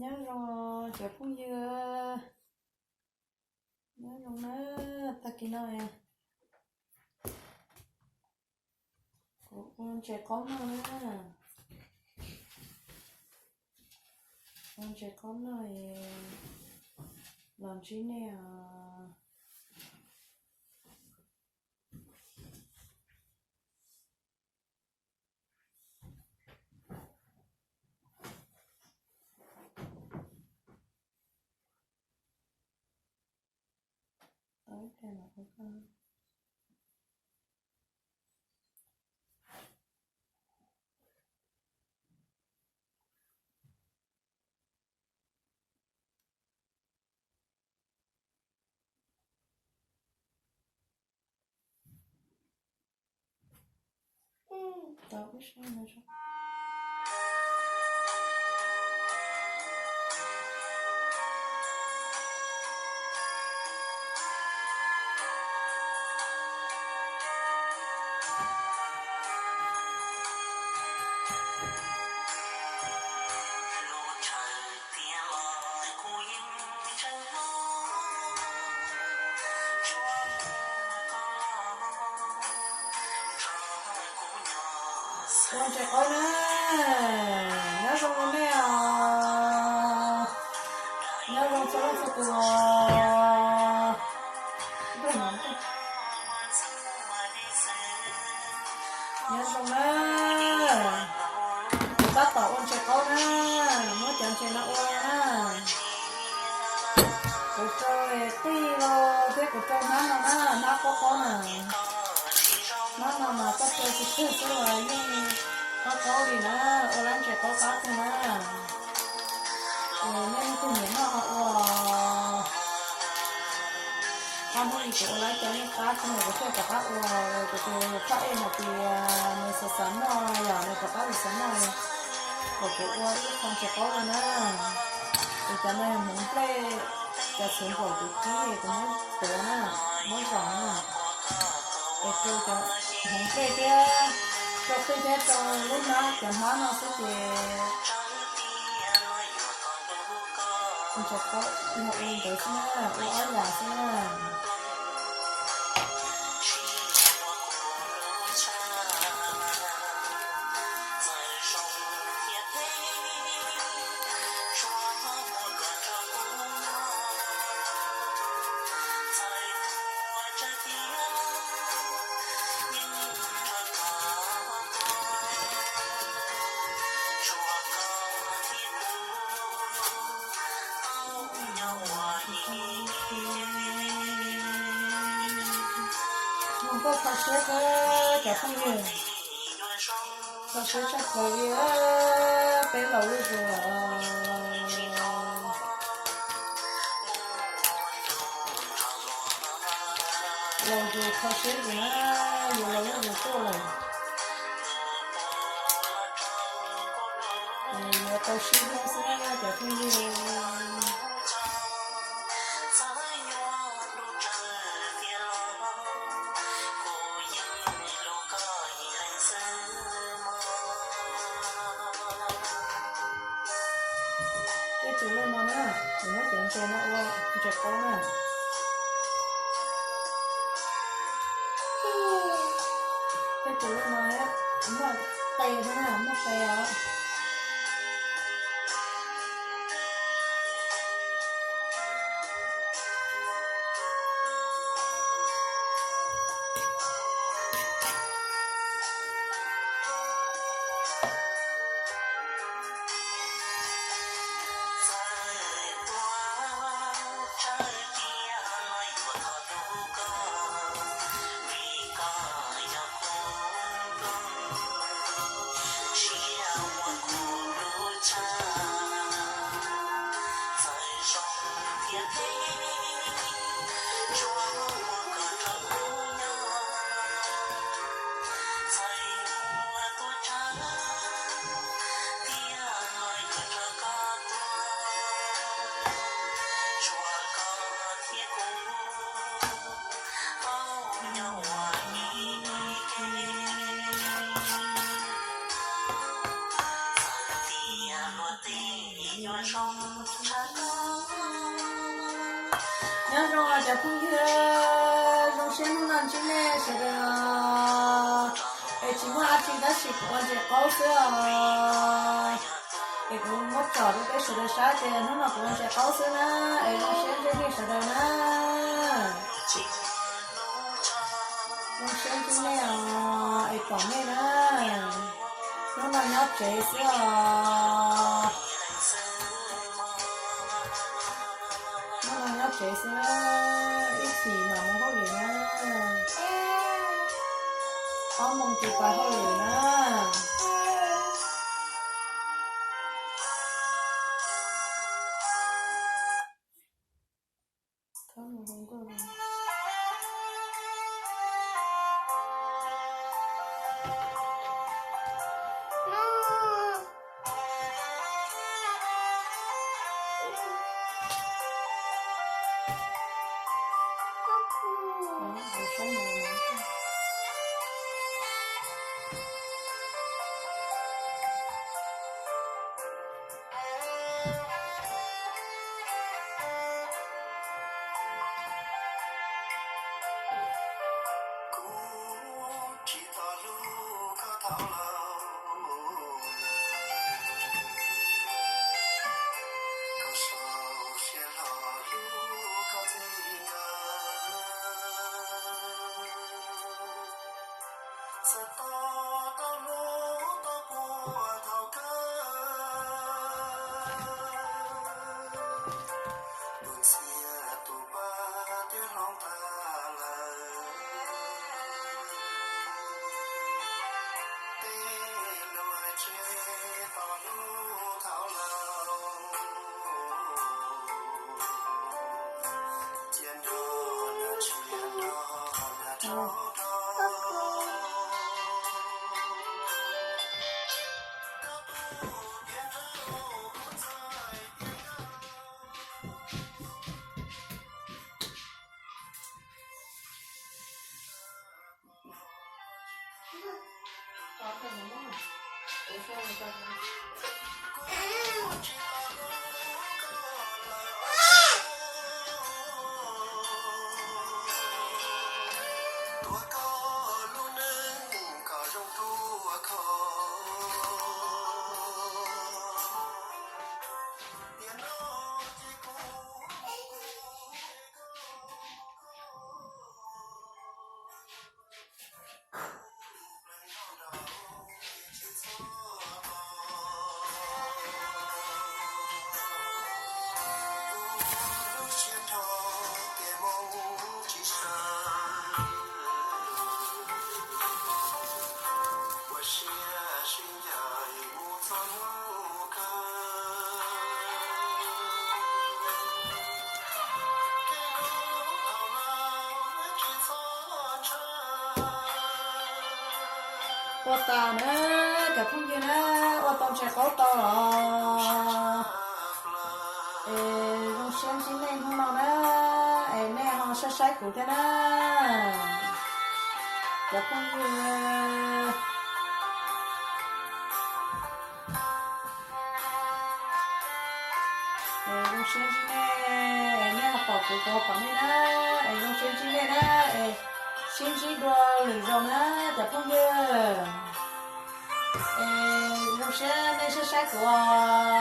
Nyob zoo cov phooj ywg, nyob zoo na, tag kis no kuv ua ntses qaub noj na, ua ntses qaub noj los ntsib nej os. Ua ntses qaub na, nyob zoo nej os, nyob zoo txhua leej txhua tus. Nyob zoo na, kuv tab tom ua ntses qaub na, muab cov ntses no ua na. Kuv rau qij los thiab kuv rau hnab no na, hnab qaub qaub na. Hnab no mas koj rau tsis kawg xwb los yeej qaub qaub li na, ua lab ntses qaub qab kawg na. Nej leej twg nyiam noj ho ua. Qab hnub i kuv ua lab cov yeej qab kawg, kuv thiaj rov qab ua. Kuv tus phaj ej hais tias nws xav xav noj yom, nws rov qab xav xav noj, kom kuv ua ib qho ntses qaub no na. Ces cov no yog hmoov nplej, cov txhuv nplaum kuv kib kuv muab tuav na, muab zom na. Es rau cov hmoov nplej thiab, rau qij thiab rau lub hnab, cov hnab no xwb ces ntses qaub yog ua ntawd xwb na, ua ob yam xwb na. Mus koj kho siab koj cov phooj ywg, kho siab tshaj plaws li, peb laus zuj zus lawm. Laus zus kho siab zus na, yus laus zuj zus tuaj lawm. Yuav tau sib hlub xwb cov phooj ywg. Tej tus loj no na, kuv muab cov ntses no ua ntses qaub na. Tej tus loj no muaj qe thiab na, muaj qe os. Nyob zoo cov phooj ywg, zoo siab hnub no ntsib nej sawv daws es tsis muaj dab tsi tab sis kuv ua ntses qaub xwb os. Es kuv muab tsom rau peb sawv daws saib tias hnub no kuv ua ntses qaub xwb na, es zoo siab ntsib nej sawv daws na. Zoo siab ntsib nej os, es pom nej na. Hnub no nyob tsev xwb os. Hnub no nyob tsev xwb, ib chim mam mus hauj lwm na. Ob moos ces pais hauj lwm na. Kuv tsis tau hlub koj thaum laus lawm, koj sau siab hlo hlub koj txij nkawm. Txawm tau tau hlub tau puag thaum kawg, tus ntxhias tus pab twb hloov tag lawm. Tej lus hais tsis tau hlub thaum laus, cia nrog nag tshiab nrog nag rau rau. Ua tau na, cov phooj ywg na, ua tau ntses qaub tau los. Es zoo siab ntsib nej hnub no na, es nej ho saib saib kuv thiab na. Cov phooj ywg, es zoo siab ntsib nej, nej ho pom kuv kuv ho pom nej na, es zoo siab ntsib nej na, es sib ntsib dua lwm zaus na, cov phooj ywg. Es zoo siab nej saib saib kuv os.